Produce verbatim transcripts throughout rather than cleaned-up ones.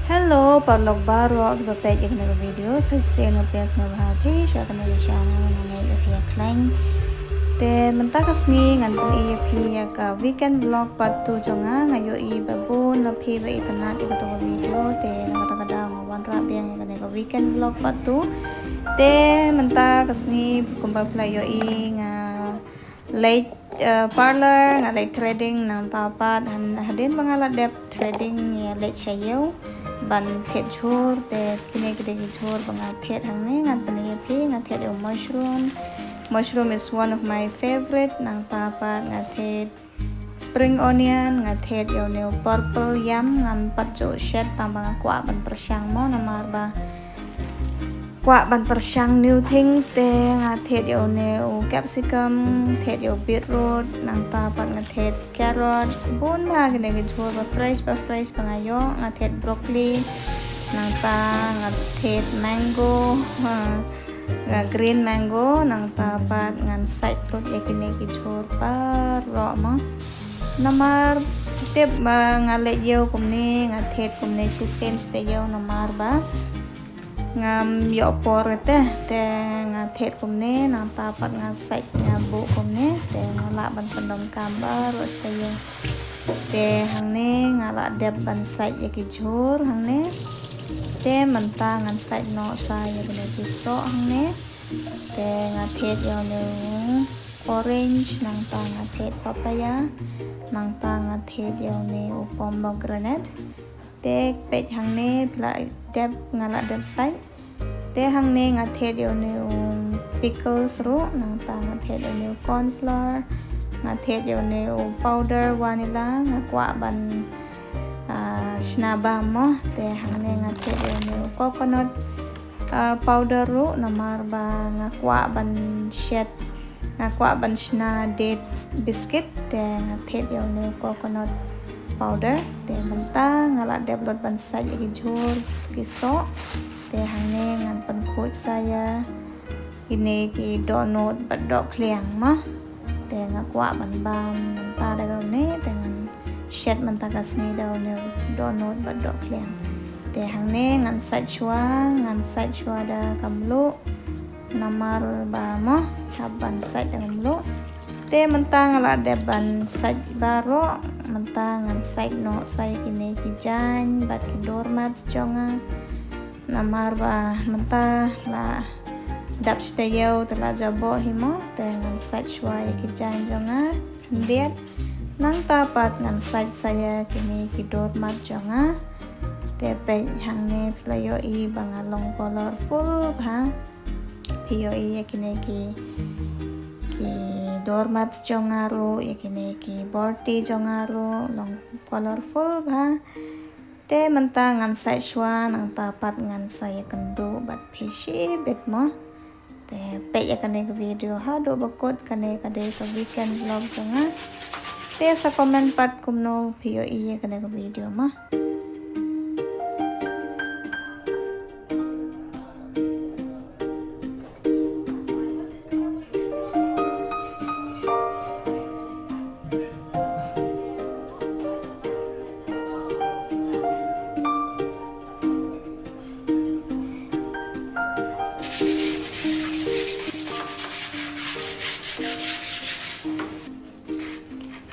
Hello paralok baroh kiba peit ïa kane ka video. Sa shisien nga pdiang sngewbha ïa phi sha kane ka channel, nga ngeit ba phi ïa khlaiñ. Te mynta ka sngi ngan pyni ïa phi ïa ka weekend vlog part two jong nga. Nga ïohi ba bun na phi ba itynnad ïa kato ka video, te na kata ka daw nga wanrah biang ïa kane ka weekend vlog part two. Te mynta ka sngi kumba phi la ïohi nga leit, eh, parlour, nga leit threading, nangta pat hadien ba nga la dep threading nga leit sha ïew ban thied jhur. Te kine ki dei ki jhur ba nga thied hangne, ngan pyni ïa phi. Nga thied ïa u mushroom. Mushroom is one of my favorite. Nangta pat nga thied spring onion, nga thied ïa une u purple yam. Ngam pat ju shet tang ba nga kwah ban pyrshang mo, namar ba kwah ban pyrshang new things. Te nga thied ïa une u capsicum, thied ïa u beetroot, nangta pat nga thied carrot. Bun bha kine ki jhur ba fresh ba fresh ba nga ïoh. Nga thied broccoli, nangta nga thied mango, ha, nga green mango, nangta pat ngan sait lut ïa kine ki jhur baroh mo. Namar tip ba nga leit ïew kumne, nga thied kumne shisien shisien ïew, namar ba ngam ïoh por te, te nga thied kumne, nangta pat nga sait, nga buh kumne, te nga lah ban pyndonkam baroh shisien ïew. Te hangne nga lah dep ban sait ïa ki jhur hangne. Te mynta ngan sait noh sa ïa kine ki soh hangne. Te nga thied ïa une u orange, nangta nga thied papaya, nangta nga thied ïa une u pomegranate. Te peit hangne phi lah dep, nga lah dep sait. Te hangne nga thied ïa une u pickles ruh, nangta nga thied ïa une u corn flour, nga thied ïa une u powder vanilla, nga kwah ban, ah, shna bam mo. Te hangne nga thied ïa une u coconut, ah, powder ruh, namar ba nga kwah ban shet, nga kwah ban shna date biscuit. Te nga thied ïa une u coconut powder. Te mynta nga lah dep lut ban sait ïa ki jhur ki soh. Te hangne ngan pynkhuid sa ïa kine ki dohnud bad dohkhliang mo. Te nga kwah ban bam mynta da kane, te ngan shet mynta ka sngi da une dohnud bad dohkhliang. Te hangne ngan sait shuwa, ngan sait shuwa da ka mluh. Namar ba mo, hap ban sait da ka mluh. Te mynta nga lah dep ban sait baroh, mynta ngan sait noh sa ïa kine ki jaiñ bad ki doormat jong nga. Namar ba mynta la dap sha taïew te la jaboh hi mo, te ngan sait shuwa ïa ki jaiñ jong nga khyndiat. Nangta pat ngan sait sa ïa kine ki doormat jong nga. Te peit hangne phi la ïohi ba nga long colorful bha. Phi ïohi ïa kine ki, ki doormat jong nga ruh, ïa kine ki borti jong nga ruh long colorful bha. Te mynta ngan sait shuwa, nangta pat ngan sa ïakynduh bad phi shibit mo. Te peit ïa kane ka video haduh ba kut, kane ka dei ka weekend vlog jong nga. Te sa comment pat kumno phi ïohi ïa kane ka video mo.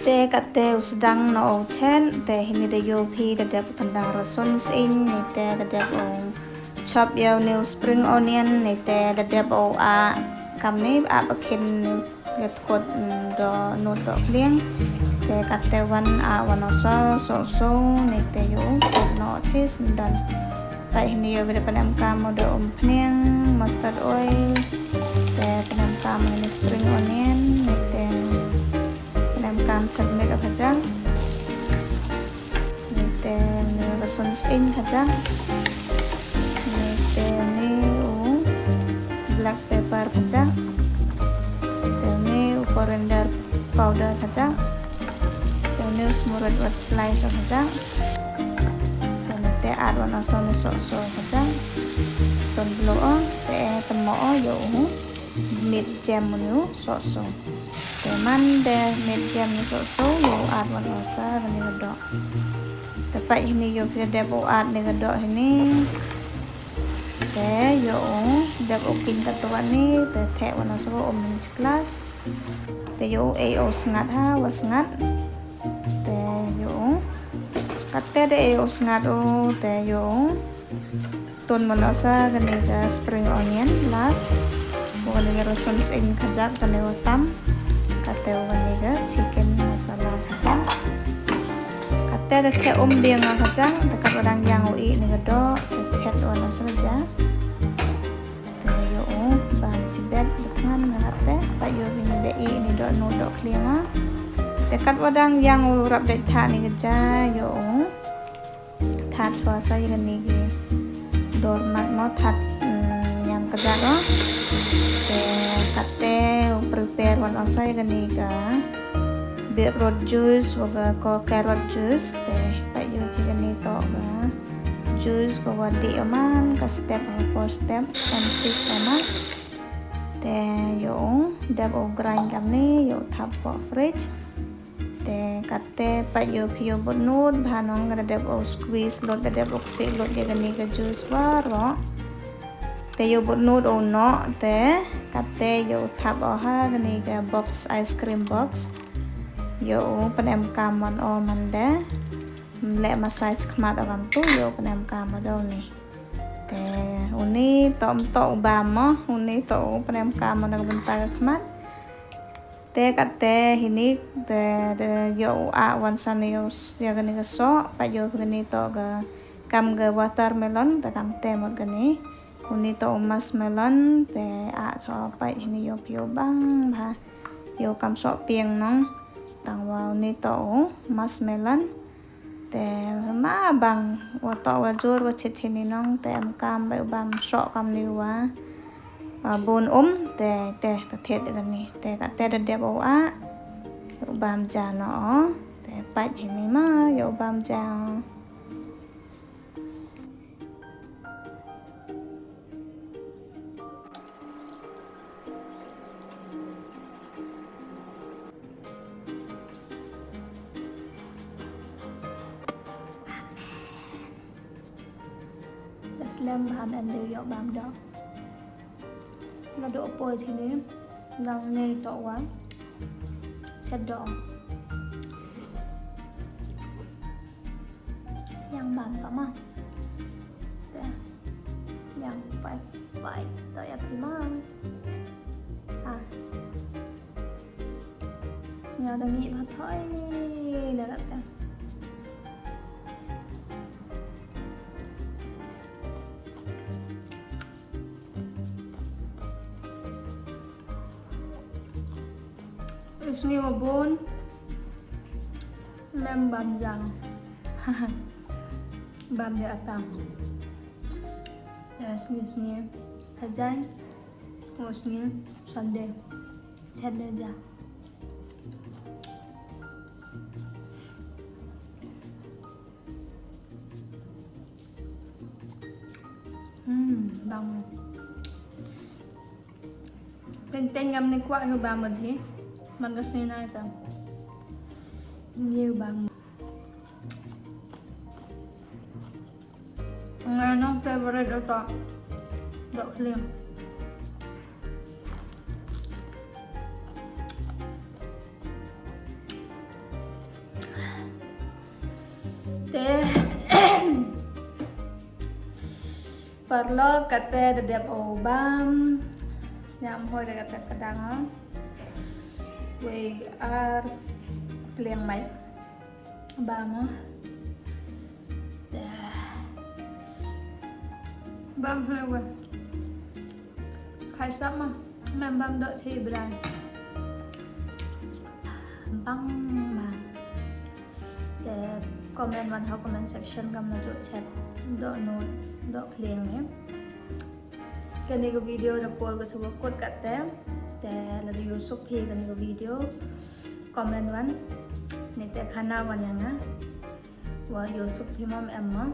Te kate u sdang noh u chet, te hynne da ïoh phi da dep u tyndang rasun sying, ne te da dep u chop ïa une u spring onion, ne te da dep u ah kamne, ah ba khin, ne te kut, mm, dohnud dohkhliang. Te kate wan ah wan u soh soh soh, ne te ïoh u chet noh u chet syndon. Peit hynne ïoh phi da pynemkam u da umphniang, mustard oil. Te pynemkam hynne spring onion, ne te pynemkam chyrmik ha kajak. Ne te une rasun sying ha kajak. Ne te une u black pepper ha kajak. Te une u coriander powder ha kajak. Te une u smurut wat slice ha kajak. Te une te add wan u soh soh soh ha kajak. Don bloh o, te te mo o ïoh u. Mid jem une u soh soh. Te man de mid jem une u soh soh, ïoh u add wan u sa, ban ïoh doh. Te Pait hini ïoh phi dep u at ne ka doh hini. Te ïoh u dep u king ka tuan ni te theh wan sa um hini glass. Te ïoh u ei u sngat ha wa sngat. Te ïoh u kate de ei u sngat u te ïoh u tun mano sa kani ka spring onion last. Wa kani ka rasun sing kajak kani wa tam. Kate wa kani ka chicken masala kajak. Kate da te um biang nga kajak. Te kat wa dang yang u i ni ka doh. Te chet wa na sa ja. Te ïoh u bam chibet da tngan nga kate. Pat ïoh bini da i ni doh nu doh kliang nga. Te kat wa dang yang u rap dek tha ni kaja ïoh u. That chwa sa ïa kani ki doormat mo that mm, ñiam kjat o. Te kate u prepare wan o sa ïa kani ka beetroot juice wa ka ko carrot juice te pat ïoh hi kani to ka juice ko wa dih o man ka step ha four step kan fis o man. Te ïoh u dep u grind kamni ïoh u thap ko fridge. Te kate pat ïoh phi ïoh bud nud bha nong ka da dep u squeeze lut da dep u ksih lut ïa kani ka juice waroh. Te ïoh bud nud u noh te kate ïoh u thap o ha kani ka box ice cream box. Ïoh u pynem kam man o man de. Mleh massage khmat o kam tu ïoh u pynem kam o do ni. Te uni to mto u bam mo uni to u pynem kam o na ka bynta ka khmat. Te kate hini te te ïoh u ah wan sa ne ïoh ïa kani ka soh pat ïoh kani to ka kam ka watermelon te kam te mot kani. Uni to u muskmelon te ah soh pat hini ïoh phi ïoh bang bha ïoh kam soh piang nong. Tang wa uni to u muskmelon. Te ma bang wa to wa jur wa chit chini nong te em kam ba u bam soh kam ni wa. Bun um te te ta thied kani te kate da dep u ah u bam ja no o te pait hini ma ïa u bam ja. Da slem bam em dei ïoh bam doh. Nga doh poi chini nang ne to wa chet doh. Yang bam to ma. Te yang pas bai to ya pi ma. Ah. Sngew da ngi ba thoi le rat ta. Sngi wa bun mem bam jang. Bam de atang. Ya sngi sngi sajan. Wa sngi Sunday. Sunday ja. Hmm, bang. Teng teng ngam ne kwah hu bang ma ji. Man ka sini na ta. Ngi bang. Nga nong favorite oto. Dok kling. Te parlok kate da dep o bam. Sñiam hoi da kate ka dang o. Wei ar pliang mai. Bam o. Bam hoi wei. Khai sap ma. Mem bam dok chi brai. Bang bang. Te comment wan ha comment section kam na jot chat dok no dok kliang ne. Kani ka video da pol ka chuwa kut kate. Te lada yoh suk phi kani ka video comment wan. Ne te khana wan ya nga. Wa yoh suk phi mam em ma.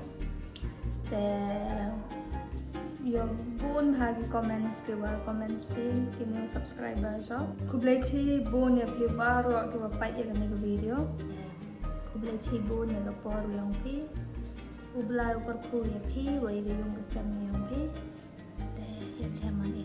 Te yoh bun bha ki comments ki wa comments phi ki new subscribers o. Khublei chi bun ya phi baroh ki wa pait ya kani ka video. Khublei. Blei chibun ïa ka por yong phi. U Blei u kyrkhu ïa phi wa ïa ka yung ka sem yong phi. Te ïa chem man i